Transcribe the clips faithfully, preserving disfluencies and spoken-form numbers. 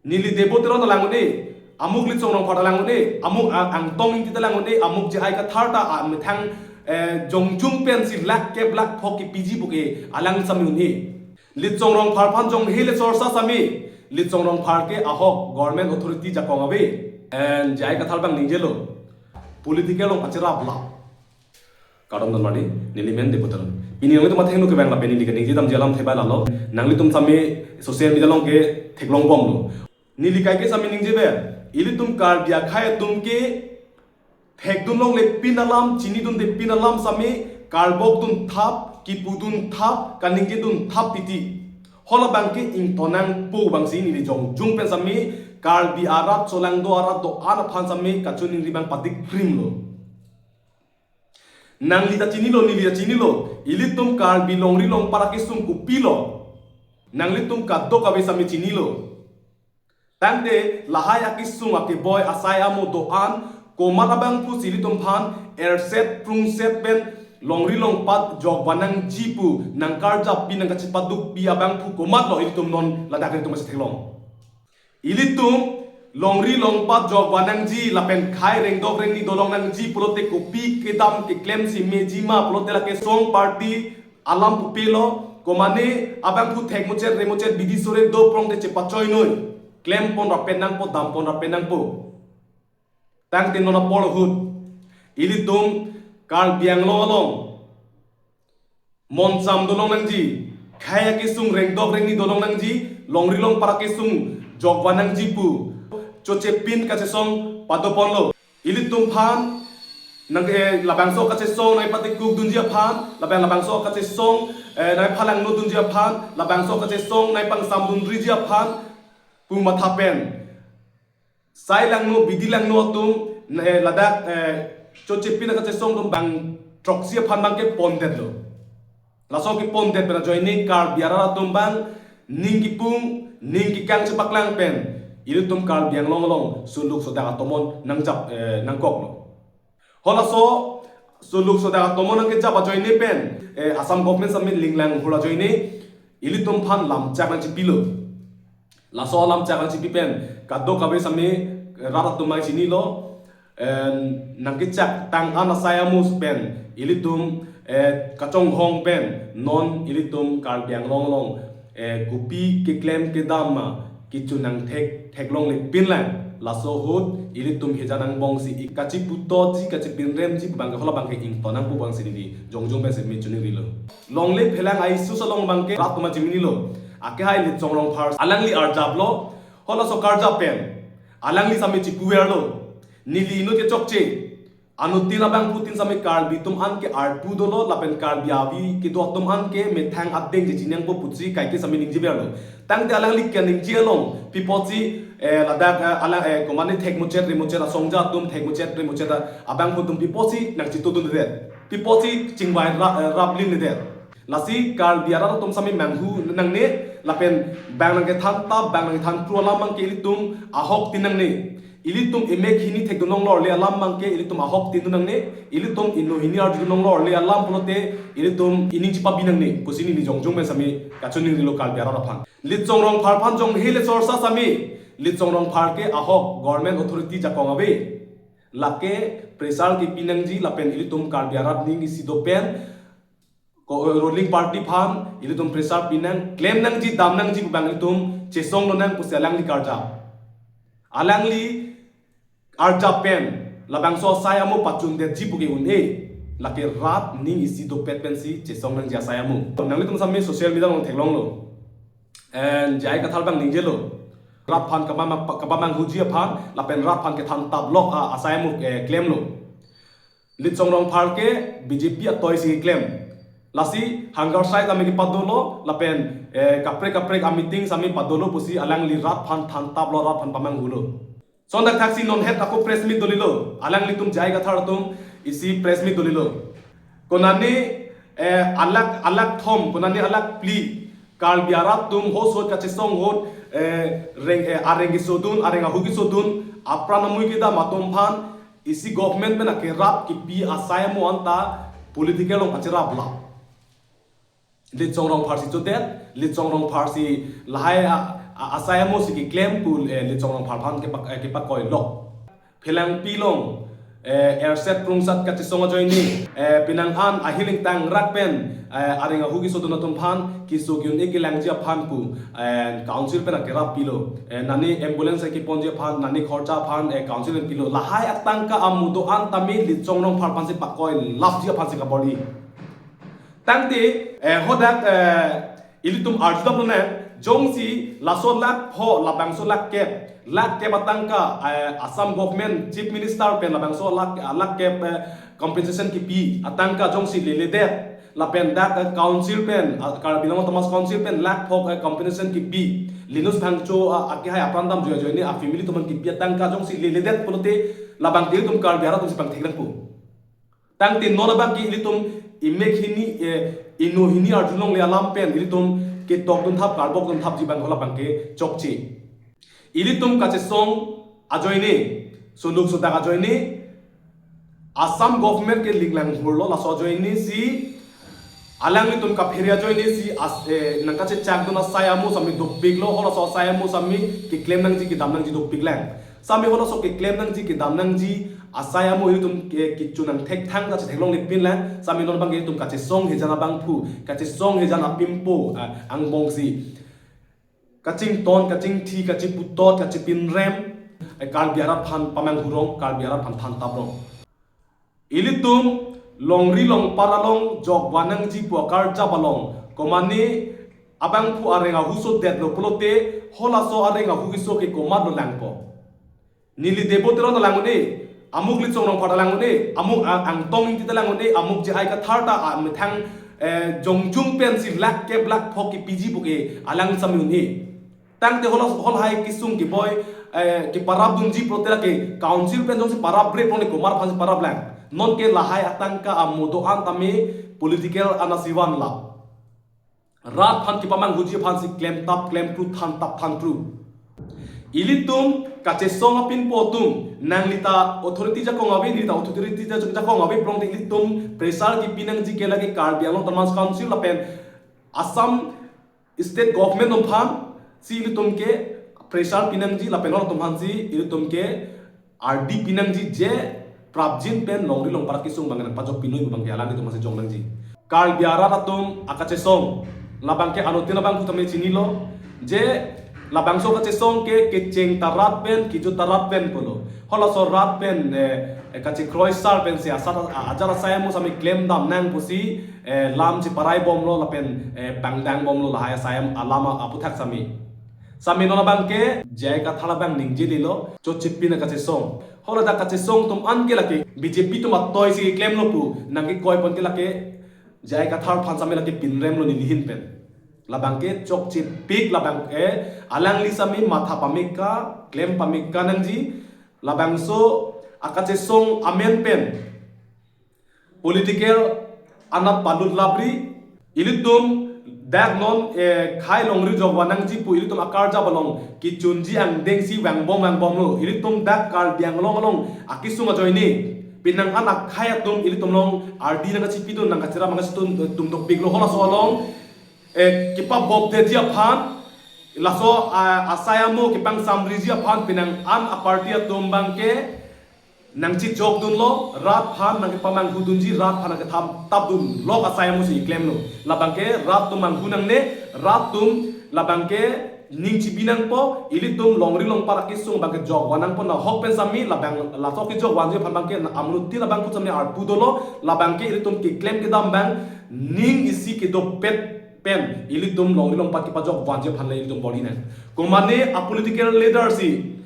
Neli Debo Teron ta lang un-e, amuk Litsong Rongphar ta lang un-e, amuk a-, Angtong Ingti ta lang un-e, amuk J I Kathar ta amethang, eh, jongjung pensi lakh kep lakh phok kepiji puke alang sami un-e. Litsong Rongphar aphan jong hele chorcha sami, Litsong Rongphar ke ahok government authority ajakong ave. And J I Kathar abang ningjelo, political along pacherap la. Kardom donmarli, neli men Debo Teron. Pini nanglitum athengno kevang lapen neli kaningje damji alam theba lalo. Nanglitum sami social media along ke theklong bomlo. Neli kaike sami ningjever, ilitum Karbi akhei atum ke thekdun longle pin alam, chinidunde pin alam sami karbokdun thap, kipudun thap, kaningjedun thap piti. Hala abang ke ingtonangpo abangsi neli jongjung pen sami Karbi arat, cholangdo arat do-an aphan sami kachiningri abang patikrimlo. Nangli ta chinilo, neli ta chinilo, ilitum Karbi longri longpat akesung kopilo. Nanglitum kadokave sami chinilo. Tangte lahai akesung akeboi asai amo do-an, komat abangphusi ilitum aphan erset prungset pen longri longpat jokva nangji pu nangkarjappi nangkachepadukpi abangphu komatlo ilitum non ladak ilitum masi theklong. Ilitum longri longpat jokva nangji lapen khei rengdok rengni dolong nangji pulote kopi kedam keklemsi mejima pulote lake song party alam pupelo, komane abangphu thekmuchot remuchot bidi sore do prongte chepachoinoi, klempon ra pen nangpo, dampon ra pen nangpo. Tangte non apor ahut ilitum Karbi Anglong along moncham dolong nangji, khei akesung rengdok rengni dolong nangji, longri longpat akesung jokva nangji pu choche pin kachesong padoponlo. Ilitum aphan nang, eh, labangso kachesong nangpatikukdunji aphan, labang labangso kachesong, eh, nangphalangnodunji aphan, labangso kachesong nangpangsamdunriji aphan pu matha pen sai langno, bidi langno atum, eh, ladak, eh, choche pin kachesong atum bang throksi aphan abang kepondetlo. Laso kepondet pen ajoine Karbi arat atum abang ning kipung, ning kikang chepaklang pen ilitum Karbi Anglong along suluk sodak atomon nangjap, eh, nangkoklo. Halaso suluk sodak atomon nangkejap ajoine pen, eh, Assam government sami linglang hul ajoine ilitum aphan lamchak nangchipilo. Laso lamchak nangchipi pen kadokave sami rat atum abang chinilo, eh, nangkechak tang an asai amo pen ilitum, eh, kachonghong pen non ilitum Karbi Anglong along, eh, kopi keklem kedam ma kecho nangthek theklongle pinlang. Laso ahut ilitum heja nangbongsi ik kachiputotji kachipinremji abang ke hala abang ke ingtonangpo abangsi neli jongjung pensi me chiningrilo. Longle phelang a-issue along abang ke rat atum chiningrilo. Akehai Litsong Rongphar alangli arjaplo. Halaso karjap pen alangli sami chipuverlo. Neli inut ke chokche. Anuttin abangphutin sami Karbi atum an ke arpu dolo lapen Karbi avi kedo atum an ke methang adeng chechinangpo pusi kaike sami ningjeverlo. Tangte alangli kaningje along pi apotsi, eh, ladak, eh, alang, eh, komane thekmuchot remuchot asongja atum, thekmuchot remuchot abangphu atum pi apotsi nangchitudundet, pi apotsi chingvai ra-, eh, raplindet. Lasi Karbi arat atum sami manghu nangne lapen bang nangkethan tap, bang nangkethan kru alam abang ke ilitum ahoktin nangne. Ilitum emek hini thekdun longlorle alam abang ke ilitum ahoktin dun nangne, ilitum inut hini arjudun longlorle alam pulote ilitum ining chipabi nangne pusi neli jongjung pen sami kachiningrilo Karbi arat aphan. Litsong Rongphar aphan jong hele chorcha sami, Litsong Rongphar ke ahok government authority ajakong ave. Lake pressure kepi nangji lapen ilitum Karbi arat ning isi do pen ko-, ruling party aphan ilitum pressure pinang, klem nangji, dam nangji pu abang ilitum chesong lonang pusi alangli karjap. Alangli arjap pen labangso asai amo pachundetji puke un-e, lake rat ning isi dopet pensi chesong nangji asai amo. Nanglitum sami social media along theklonglo. And J I Kathar abang ningjelo. Rat aphan kabam, kabam manghuji aphan, lapen rat aphan kethan taplok a, asai amo, eh, klemlo. Litsong Rongphar ke B J P atoisi keklem. Lasi hunger strike sami kepadolo, lapen, eh, kaprek kaprek a-meeting sami padolo pusi alangli rat aphan than taplo, rat aphan pamanghulo. Lason thakthaksi non het ako press meet dolilo. Alanglitum J I Kathar atum isi press meet dolilo. Konane, eh, alak, alak thom, konane alak phli Karbi arat atum hos hot kachesong hot, eh, reng, eh, areng kesodun, areng ahu kesodun, apran amui kedam atum aphan isi government pen akerap kipi asai amo anta political along pacherap la. Litsong Rongphar si chodet, Litsong Rongphar si lahai a, a-, asai amo si keklem pu, eh, Litsong Rongphar aphan kepak-, eh, kepakoilok. Phelangpi along, eh, erset prungsat kachesong ajoine, eh, penang an ahir ingtangrak pen, eh, areng ahu kesodun atum aphan keso ki-un-e kelangji aphan pu, eh, council pen akerap pilo. Eh, nani ambulance keponji aphan, nani khorcha aphan, eh, council pen pilo. Lahai atangka amudo an tame Litsong Rongphar aphan si pakoilapji aphan si kabor-i. Tangte, eh, hadak, eh, ilitum arjudam lonang, jongsi laso lakh pho, labangso lakh kep, lakh kep atangka, eh, Assam government chief minister pen labangso lakh, lakh kep, eh, compensation kipi atangka jongsi leledet, lapen dak, eh, council pen, ah, Karbi Anglong Autonomous Council pen lakh pho, eh, compensation kipi, Linus Phangcho, ah, akehai apran damjui ajoine a family atum aphan kipi atangka jongsi leledet pulote labang ilitum Karbi arat atum si pangthek nangpo. Tangte non abangke ilitum imek hini, eh, ino hini arjulongle alam pen ilitum ketokdun thap, karbokdun thapji abang hala abangke chokche. Ilitum kachesong ajoine, suluk sudak ajoine, Assam government ke linglang hurlo, laso ajoine si alanglitum kaphere ajoine si as-, eh, nangkachechakdun asai amo sami dopiklo, halaso asai amo sami keklem nangji kedam nangji dopiklang. Sami halaso keklem nangji kedam nangji asai amo ilitum ke kichun nang thekthang ta chetheklongle pinlang. Sami non abang ilitum kachesong hejan abangphu, kachesong hejan apimpo, ah, angbong si kachington, kachingthi, kachiputot, kachipinrem, eh, Karbi arat aphan pamanghu rong, Karbi arat aphan thantap rong. Ilitum longri longpat along jokvan nangji pu akarjap along, komane abangphu areng ahu sodetlo pulote, halaso areng ahu keso ke komatlo langpo. Neli Debo Teron ta lang un-e, amuk Litsong Rongphar ta lang un-e, amuk, ah, Angtong Ingti ta lang un-e, amuk J I Kathar ta, ah, methang, eh, jongjung pensi lakh kep lakh pho kipiji pu ke alang sami un-e. Tangte hol, hol hai kesung keboi, eh, keparapdunji pulote lake council pen jongsi paraprep nonke komat aphansi paraplang. Nonke lahai atangka amudo an tame political anasi vanlap. Rat aphan kepamanghuji aphansi klemtap klempru, thantap thantru. Ilitum kachesong apinpo atum, nanglita authority ajakong ave, nelita authority ajakong ave pulote ilitum pressure kipi nangji ke lake Karbi Anglong Autonomous Council lapen Assam state government atum aphan si ilitum ke pressure pi nangji lapen halatum aphansi ilitum ke ardi pi nangji je prapjin pen longri longpat akesung abang nangpajok pinoi abangke alanglitum aphansi jong nangji. Karbi arat atum akachesong labangke anuttin abangphu tame chinilo je labangso kachesong ke kecheng ta rat pen, kejut ta rat pen pulo. Halaso rat pen, eh, eh, kachekroi sar pensi asat a-, ajat asai amo sami klemdam nang pusi, eh, lam cheparai bomlo lapen, eh, pangdang bomlo lahai asai am-, alam a-, aphuthak sami. Sami non abangke J I Kathar abang ningje dilo, chotchipin akachesong. Haladak kachesong atum an ke lake B J P atum atoi si klemlo pu nangkekoi pon ke lake J I Kathar aphan sami lake pinremlo neli ahin pen. Labangke chokchepik labangke alangli sami matha pameka, klem pameka nangji, labangso akachesong amen pen political anat palut lapri, ilitum dak non, eh, khei longri jokvan nangji pu ilitum akarjap along kechunji angdengsi vangbom vangbomlo. Ilitum dak Karbi Anglong along akesung ajoine penang an akhei atum ilitum along ardi nangkachipidun, nangkachirap nangkachitun, eh, tum dopiklo. Halaso along, eh, kepabobdeji aphan, laso, ah, asai amo kepangsamriji aphan penang an aparty atum abangke nangchechokdunlo, rat aphan nangkepamanghu dunji, rat aphan nangkethantap dunlok asai amo si klemlo. Labangke rat atum manghu nangne, rat atum labangke ning chibi nangpo, ilitum longri longpat akesung abangke jokvan nangpo, nahok pen sami labang laso kejokvanji aphan abangke na amruti labang put sami arpu dolo, labangke ilitum keklem kedam abang ning isi kedopet pen ilitum longri longpat kepajokvanji aphan le ilitum bor-i nang. Komane a political leader si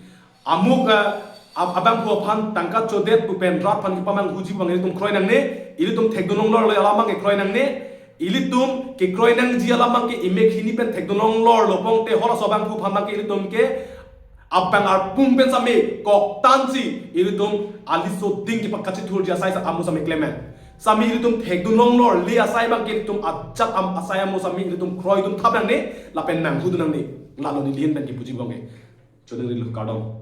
amuk, eh, ab-, abangphu aphan tangka chodet pu pen rat aphan kepamanghuji abang ilitum kroi nangne, ilitum thekdun longlorlo alam abangke kroi nangne, ilitum kekroi nangji alam abangke imek hini pen thekdun longlorlo pongte halaso abangphu aphan abangke ilitum ke abang arpum pen sami koktansi ilitum aliso ding kepakachithurji asai sa amo sami klemen. Sami ilitum thekdun longlorle asai abangke ilitum ajat am asai amo sami ilitum kroidun thap nangne, lapen nanghudun nangne. Lalo neli ahin pen kipuji abangke. Choding rilo kardom.